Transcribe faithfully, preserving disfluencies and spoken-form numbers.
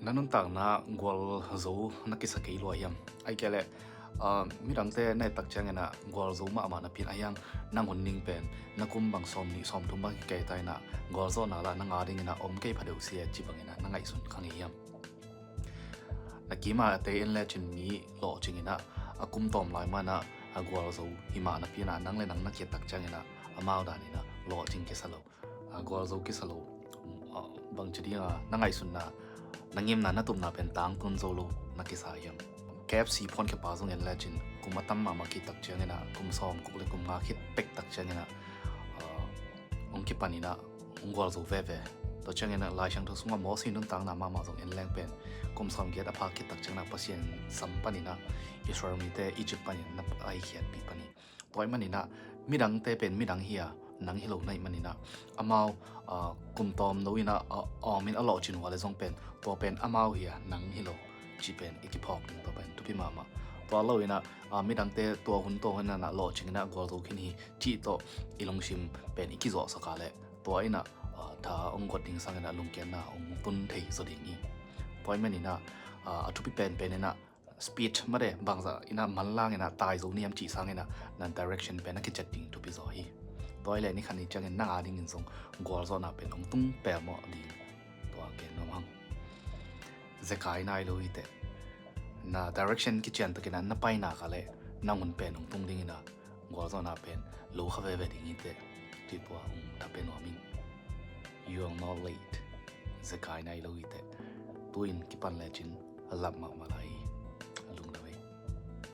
Na nuntakna gualzo na kisa kei lua hiam? Ahih kei leh midangte na et tak ciangin ah gualzo mahmah napi in, ahi hang nang hun ning pen na kum bang sawmnih sawmthum bang kikei ta in ah gualzawhna lah nang a dingin ah om kei pha deuh si e ci bangin ah na ngaihsun kha ngei hiam? Na kim a tei en lecin mi lawhcing in ah a kum tawm lai man ah a gualzo hi mah napi in ah nang le nang na ki-et tak ciangin ah amau dan in ah lawhcing kisa lo, a gualzo kisa lo, bangci ding a na ngaihsunna, na ngimna, na tupna pen tangtun zo lo na kisa hiam? K F C phuankhia pa zong en lecin kum a tam mahmah khit tak ciangin ah kum sawm guk le kum nga khit pek tak ciangin ah hong kipan in ah hong gualzo veve. Tua ciangin ah Lai Siangtho sungah Mosi nuntakna mahmah zong en leng pen kum sawm giat a pha khit tak ciangin ah Pasian sam panin ah Israel mite Egypt panin na paikhiatpih panin. Tua ahih manin ah midangte pen midang hi a, nang hi lo na hih manin ah amau kum tawm lo in ah a awm in a lawhcin uh a leh zong pen tua pen amau hi a, nang hi lo cih pen i kiphawk ding tua pen thupi mahmah. Tua lo in ah midangte tua hun tua hun in ah lawhcing in ah gualzo khin hi cih tawh i lungsim pen i kizawhsak a leh tua in ah tha hong guat ding sangin ah lungkiatna hong tun thei zaw ding hi. Tua ahih manin ah a thupi penpen in ah speed mah de bangzah in ah manlang in ah tai zo ni hiam cih sangin ah na direction pen a kiciat ding thupi zaw hi. Tua ahih leh ni khat ni ciangin nang a dingin zong gualzawhna pen hong tung pelmawh ding tua gen nuam hang. Zekai nai lo hi teh. Na direction kician takin ah na pai nak a leh nang hun pen hong tung ding in ah gualzawhna pen lo kha veve ding hi teh. Cih tua hong thapia nuam ing. You are not late. Zekai nai lo hi teh. Tu-in kipan lecin a lap mahmah lai hi.